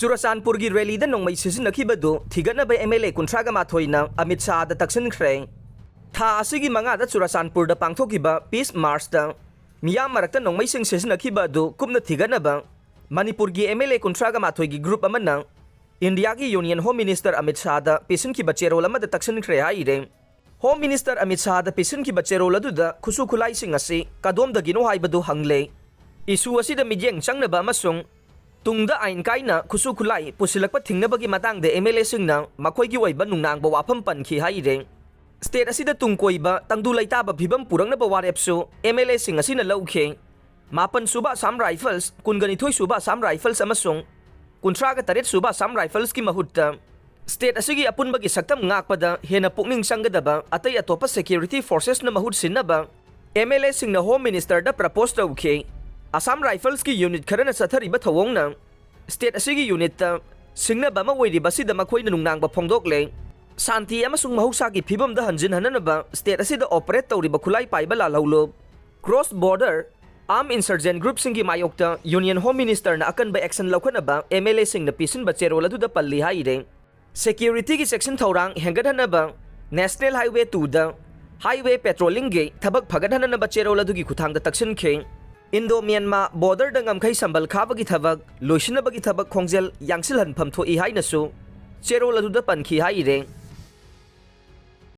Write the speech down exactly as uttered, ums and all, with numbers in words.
ꯆꯨꯔꯆꯥꯟꯄꯨꯔꯒꯤ ꯔꯦꯂꯤꯗ ꯅꯣꯡꯃꯩ ꯁꯤꯖꯤꯟꯅꯈꯤꯕꯗꯨ ꯊꯤꯒꯠꯅꯕ M L A ꯀꯨꯟꯊ꯭ꯔꯥꯒ ꯃꯥꯊꯣꯏꯅ ꯑꯃꯤꯠ ꯁꯥꯍꯗ ꯇꯛꯁꯤꯟꯈ꯭ꯔꯦ꯫ ꯊꯥ ꯑꯁꯤꯒꯤ ꯃꯉꯥꯗ ꯆꯨꯔꯆꯥꯟꯄꯨꯔꯗ ꯄꯥꯡꯊꯣꯛꯈꯤꯕ ꯄꯤꯁ ꯃꯥꯔꯆꯇ ꯃꯤꯌꯥꯝ ꯃꯔꯛꯇ ꯅꯣꯡꯃꯩꯁꯤꯡ ꯁꯤꯖꯤꯟꯅꯈꯤꯕ ꯑꯗꯨ ꯀꯨꯞꯅ ꯊꯤꯒꯠꯅꯕ ꯃꯅꯤꯄꯨꯔꯒꯤ ꯑꯦꯝ ꯑꯦꯜ ꯑꯦ ꯀꯨꯟꯊ꯭ꯔꯥꯒ ꯃꯥꯊꯣꯏꯒꯤ ꯒ꯭ꯔꯨꯞ ꯑꯃꯅ ꯏꯟꯗꯤꯌꯥꯒꯤ ꯌꯨꯅꯤꯌꯟ ꯍꯣꯝ ꯃꯤꯅꯤꯁꯇꯔ ꯑꯃꯤꯠ ꯁꯥꯍꯗ ꯄꯤꯁꯤꯟꯈꯤꯕ ꯆꯦꯔꯣꯜ ꯑꯃꯗ ꯇꯛꯁꯤꯟꯈ꯭ꯔꯦ ꯍꯥꯏꯔꯦ꯫ ꯍꯣꯝ ꯃꯤꯅꯤꯁꯇꯔ ꯑꯃꯤꯠ ꯁꯥꯍꯗ ꯄꯤꯁꯤꯟꯈꯤꯕ ꯆꯦꯔꯣꯜ ꯑꯗꯨꯗ ꯈꯨꯠꯁꯨ ꯈꯨꯠꯂꯥꯏꯁꯤꯡ ꯑꯁꯤ ꯀꯗꯣꯝꯗꯒꯤꯅꯣ ꯍꯥꯏꯕꯗꯨ ꯍꯪꯂꯦ꯫ ꯏꯁꯨ ꯑꯁꯤꯗ ꯃꯤꯠꯌꯦꯡ ꯆꯪꯅꯕ ꯑꯃꯁꯨꯡ ꯇꯨꯡꯗ ꯑꯥꯏꯟ ꯀꯥꯏꯅ ꯈꯨꯠꯁꯨ ꯈꯨꯠꯂꯥꯏ ꯄꯨꯁꯤꯜꯂꯛꯄ ꯊꯤꯡꯅꯕꯒꯤ ꯃꯇꯥꯡꯗ ꯑꯦꯝ ꯑꯦꯜ ꯑꯦꯁꯤꯡꯅ ꯃꯈꯣꯏꯒꯤ ꯑꯣꯏꯕ ꯅꯨꯡꯅꯥꯡꯕ ꯋꯥꯐꯝ ꯄꯟꯈꯤ ꯍꯥꯏꯔꯦ꯫ ꯁ꯭ꯇꯦꯠ ꯑꯁꯤꯗ ꯇꯨꯡ ꯀꯣꯏꯕ ꯇꯪꯗꯨ ꯂꯩꯇꯥꯕ ꯐꯤꯕꯝ ꯄꯨꯔꯛꯅꯕ ꯋꯥꯔꯦꯞꯁꯨ ꯑꯦꯝ ꯑꯦꯜ ꯑꯦꯁꯤꯡ ꯑꯁꯤꯅ ꯂꯧꯈꯤ꯫ ꯃꯥꯄꯟ ꯁꯨꯕ ꯑꯁꯥꯝ ꯔꯥꯏꯐꯜꯁ, ꯀꯨꯟꯒ ꯅꯤꯊꯣꯏ ꯁꯨꯕ ꯑꯁꯥꯝ ꯔꯥꯏꯐꯜꯁ ꯑꯃꯁꯨꯡ ꯀꯨꯟꯊ꯭ꯔꯥꯒ ꯇꯔꯦꯠ ꯁꯨꯕ ꯑꯁꯥꯝ ꯔꯥꯏꯐꯜꯁꯀꯤ ꯃꯍꯨꯠꯇ ꯁ꯭ꯇꯦꯠ ꯑꯁꯤꯒꯤ ꯑꯄꯨꯟꯕꯒꯤ ꯁꯛꯇꯝ ꯉꯥꯛꯄꯗ ꯍꯦꯟꯅ ꯄꯨꯛꯅꯤꯡ ꯆꯪꯒꯗꯕ ꯑꯇꯩ ꯑꯇꯣꯞꯄ ꯁꯦꯀ꯭ꯌꯨꯔꯤꯇꯤ ꯐꯣꯔꯁꯦꯁꯅ ꯃꯍꯨꯠ ꯁꯤꯟꯅꯕ ꯑꯦꯝ ꯑꯦꯜ ꯑꯦꯁꯤꯡꯅ ꯍꯣꯝ ꯃꯤꯅꯤꯁꯇꯔꯗ ꯄ꯭ꯔꯄꯣꯁ ꯇꯧꯈꯤ꯫ ꯑꯁꯥꯝ ꯔꯥꯏꯐꯜꯁꯀꯤ ꯌꯨꯅꯤꯠ ꯈꯔꯅ ꯆꯠꯊꯔꯤꯕ ꯊꯧꯑꯣꯡꯅ ꯁ꯭ꯇꯦꯠ ꯑꯁꯤꯒꯤ ꯌꯨꯅꯤꯠꯇ ꯁꯤꯡꯅꯕ ꯑꯃ ꯑꯣꯏꯔꯤꯕ ꯑꯁꯤꯗ ꯃꯈꯣꯏꯅ ꯅꯨꯡꯅꯥꯡꯕ ꯐꯣꯡꯗꯣꯛꯂꯦ꯫ ꯁꯥꯟꯇꯤ ꯑꯃꯁꯨꯡ ꯃꯍꯧꯁꯥꯒꯤ ꯐꯤꯕꯝꯗ ꯍꯟꯖꯤꯟꯍꯟꯅꯅꯕ ꯁ꯭ꯇꯦꯠ ꯑꯁꯤꯗ ꯑꯣꯄꯔꯦꯠ ꯇꯧꯔꯤꯕ ꯈꯨꯠꯂꯥꯏ ꯄꯥꯏꯕ ꯂꯥꯜꯍꯧꯂꯨꯞ, ꯀ꯭ꯔꯣꯁ ꯕꯣꯔꯗꯔ ꯑꯥꯔꯝ ꯏꯟꯁꯔꯖꯦꯟ ꯒ꯭ꯔꯨꯞꯁꯤꯡꯒꯤ ꯃꯥꯌꯣꯛꯇ ꯌꯨꯅꯤꯌꯟ ꯍꯣꯝ ꯃꯤꯅꯤꯁꯇꯔꯅ ꯑꯀꯟꯕ ꯑꯦꯛꯁꯟ ꯂꯧꯈꯠꯅꯕ ꯑꯦꯝ ꯑꯦꯜ ꯑꯦꯁꯤꯡꯅ ꯄꯤꯁꯤꯟꯕ ꯆꯦꯔꯣꯜ ꯑꯗꯨꯗ ꯄꯜꯂꯤ ꯍꯥꯏꯔꯦ꯫ ꯁꯦꯀ꯭ꯌꯨꯔꯤꯇꯤꯒꯤ ꯆꯦꯛꯁꯤꯟ ꯊꯧꯔꯥꯡ ꯍꯦꯟꯒꯠꯍꯟꯅꯕ ꯅꯦꯁꯅꯦꯜ ꯍꯥꯏꯋꯦ ꯇꯨꯗ ꯍꯥꯏꯋꯦ ꯄꯦꯇ꯭ꯔꯣꯂꯤꯡꯒꯤ ꯊꯕꯛ ꯐꯒꯠꯍꯟꯅꯕ ꯆꯦꯔꯣꯜ ꯑꯗꯨꯒꯤ ꯈꯨꯠꯊꯥꯡꯗ ꯇꯛꯁꯤꯟꯈꯤ꯫ ꯏꯟꯗꯣ ꯃ꯭ꯌꯥꯟꯃꯥ ꯕꯣꯔꯗꯔꯗ ꯉꯝꯈꯩ ꯁꯝꯕꯜ ꯈꯥꯕꯒꯤ ꯊꯕꯛ ꯂꯣꯏꯁꯤꯟꯅꯕꯒꯤ ꯊꯕꯛ ꯈꯣꯡꯖꯦꯜ ꯌꯥꯡꯁꯤꯜꯍꯟꯐꯝ ꯊꯣꯛꯏ ꯍꯥꯏꯅꯁꯨ ꯆꯦꯔꯣꯜ ꯑꯗꯨꯗ ꯄꯟꯈꯤ ꯍꯥꯏꯔꯦ꯫